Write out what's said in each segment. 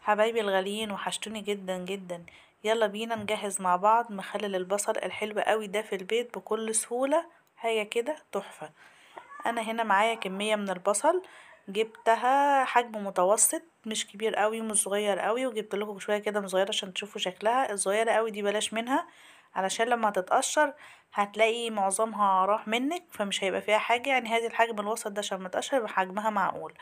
حبايبي الغاليين وحشتوني جدا جدا. يلا بينا نجهز مع بعض مخلل البصل الحلو قوي ده في البيت بكل سهولة، حاجة كده تحفة. انا هنا معايا كمية من البصل جبتها حجم متوسط، مش كبير قوي ومش صغير قوي، وجبت لكم شوية كده من صغيرة عشان تشوفوا شكلها. الصغيرة قوي دي بلاش منها علشان لما تتقشر هتلاقي معظمها راح منك، فمش هيبقى فيها حاجة. يعني هذه الحجم الوسط ده عشان ما تقشر يبقى حجمها معقول.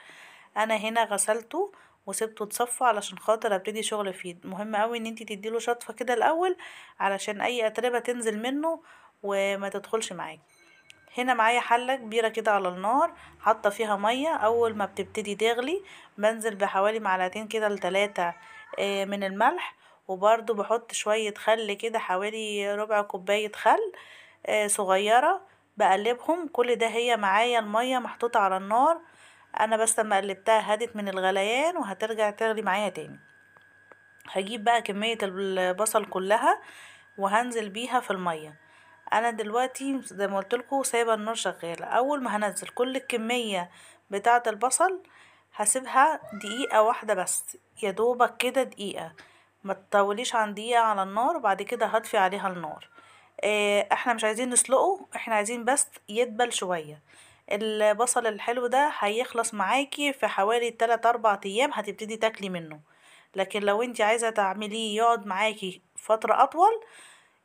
انا هنا غسلته وسبته اتصفى علشان خاطر ابتدي شغل فيه. مهم قوي ان انتي تديله شطفه كده الاول علشان اي اتربه تنزل منه وما تدخلش معاكي. هنا معايا حله كبيرة كده على النار حاطه فيها مية، اول ما بتبتدي تغلي بنزل بحوالي معلقتين كده لتلاتة من الملح، وبرده بحط شوية خل كده حوالي ربع كوباية خل صغيرة، بقلبهم كل ده. هي معايا المية محطوطة على النار، انا بس لما قلبتها هدت من الغليان وهترجع تغلي معايا تاني. هجيب بقى كمية البصل كلها وهنزل بيها في المية. انا دلوقتي زي ما قلت لكم سايبه النار شغالة. اول ما هنزل كل الكمية بتاعه البصل هسيبها دقيقة واحدة بس، يا دوبك كده دقيقة، ما تطوليش عن دقيقة على النار، وبعد كده هطفي عليها النار. احنا مش عايزين نسلقه، احنا عايزين بس يدبل شوية. البصل الحلو ده هيخلص معاكي في حوالي 3-4 ايام هتبتدي تاكلي منه، لكن لو انتي عايزه تعمليه يقعد معاكي فترة اطول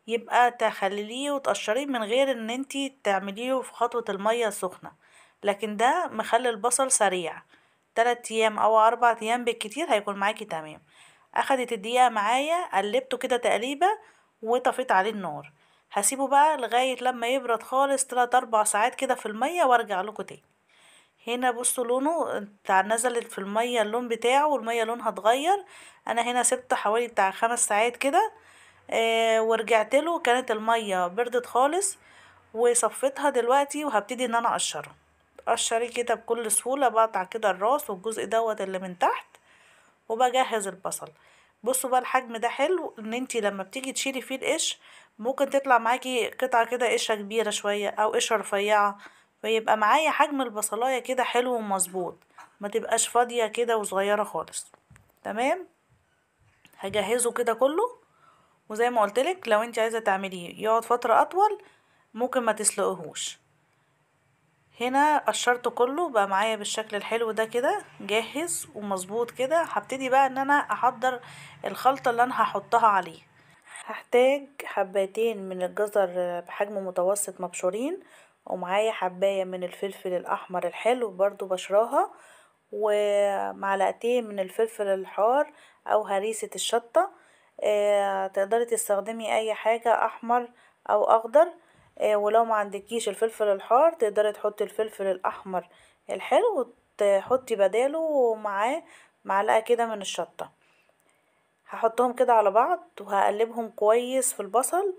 يبقى تخلليه وتقشريه من غير ان انتي تعمليه في خطوة المية السخنة. لكن ده مخلي البصل سريع، 3 ايام او 4 ايام بالكتير هيكون معاكي تمام. اخدت الدقيقة معايا، قلبته كده تقليبه وطفيت عليه النار. هسيبه بقى لغاية لما يبرد خالص 3-4 ساعات كده في المية وارجع لكم تاني. هنا بصوا لونه بتاع نزلت في المية اللون بتاعه، والمية لونها اتغير. انا هنا سبته حوالي بتاع 5 ساعات كده، ورجعت له كانت المية بردت خالص وصفيتها دلوقتي، وهبتدي ان انا اقشرها. اقشري كده بكل سهولة، بقطع كده الراس والجزء دوت اللي من تحت، وبجهز البصل. بصوا بقى الحجم ده حلو ان انتي لما بتيجي تشيلي فيه القشر ممكن تطلع معاكي قطعه كده قشرة كبيرة شوية او قشرة رفيعة، فيبقى معايا حجم البصلايه كده حلو ومظبوط، ما تبقاش فاضية كده وصغيره خالص. تمام، هجهزه كده كله. وزي ما قلتلك لو انت عايزه تعمليه يقعد فترة اطول ممكن ما تسلقهوش. هنا قشرته كله بقى معايا بالشكل الحلو ده كده جاهز ومظبوط كده. هبتدي بقى ان انا احضر الخلطة اللي انا هحطها عليه. هحتاج حبتين من الجزر بحجم متوسط مبشورين، ومعايا حبايه من الفلفل الاحمر الحلو برضو بشراها، ومعلقتين من الفلفل الحار او هريسه الشطه. تقدري تستخدمي اي حاجة احمر او اخضر، ولو ما عندكيش الفلفل الحار تقدري تحطي الفلفل الاحمر الحلو وتحطي بداله معاه معلقه كده من الشطه. هحطهم كده على بعض وهقلبهم كويس في البصل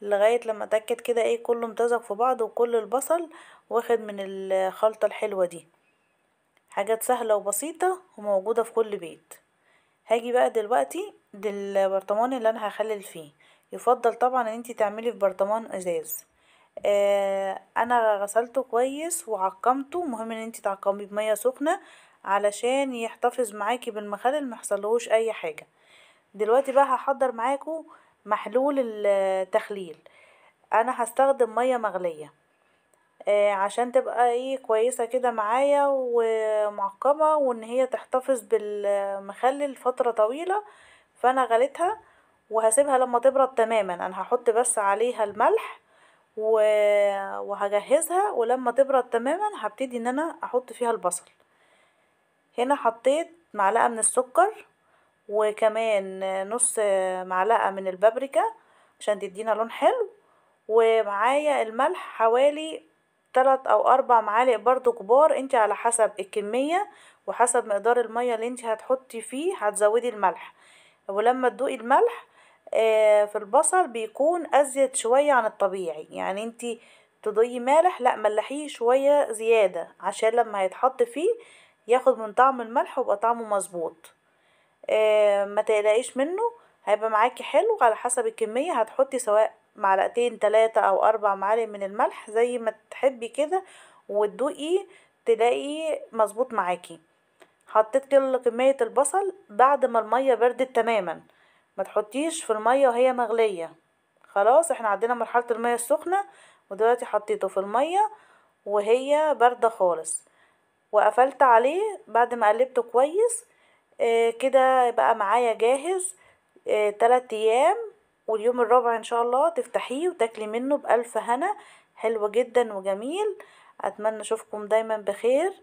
لغاية لما اتاكد كده ايه كله امتزج في بعض وكل البصل واخد من الخلطة الحلوة دي. حاجات سهلة وبسيطة وموجودة في كل بيت. هاجي بقى دلوقتي للبرطمان اللي انا هخلل فيه. يفضل طبعا ان انتي تعملي في برطمان ازاز. انا غسلته كويس وعقمته. مهم ان انتي تعقميه بميه سخنة علشان يحتفظ معاكي بالمخلل ما يحصلهوش اي حاجة. دلوقتي بقى هحضر معاكم محلول التخليل. انا هستخدم مية مغليه عشان تبقى ايه كويسة كده معايا ومعقمه، وان هي تحتفظ بالمخلل فترة طويلة. فانا غليتها وهسيبها لما تبرد تماما. انا هحط بس عليها الملح وهجهزها، ولما تبرد تماما هبتدي ان انا احط فيها البصل. هنا حطيت معلقه من السكر وكمان نص معلقه من البابريكا عشان تدينا لون حلو، ومعايا الملح حوالي 3 أو 4 معالق برضو كبار. انت على حسب الكمية وحسب مقدار المية اللي انت هتحطي فيه هتزودي الملح. ولما تدوقي الملح في البصل بيكون ازيد شوية عن الطبيعي، يعني انت تدوقي مالح لا ملحيه شوية زيادة عشان لما هيتحط فيه ياخد من طعم الملح ويبقى طعمه مظبوط. ما تقلقيش منه، هيبقى معاكي حلو. على حسب الكمية هتحطي سواء معلقتين 3 أو 4 معالق من الملح زي ما تحبي كده، وتدوقي تلاقي مظبوط معاكي. حطيت كل كمية البصل بعد ما المية بردت تماما، ما تحطيش في المية وهي مغلية. خلاص احنا عدينا مرحلة المية السخنة، ودلوقتي حطيته في المية وهي باردة خالص، وقفلت عليه بعد ما قلبته كويس. كده بقى معايا جاهز 3 ايام، واليوم الرابع ان شاء الله تفتحيه وتاكلي منه بألف هنا. حلو جدا وجميل. اتمنى اشوفكم دايما بخير.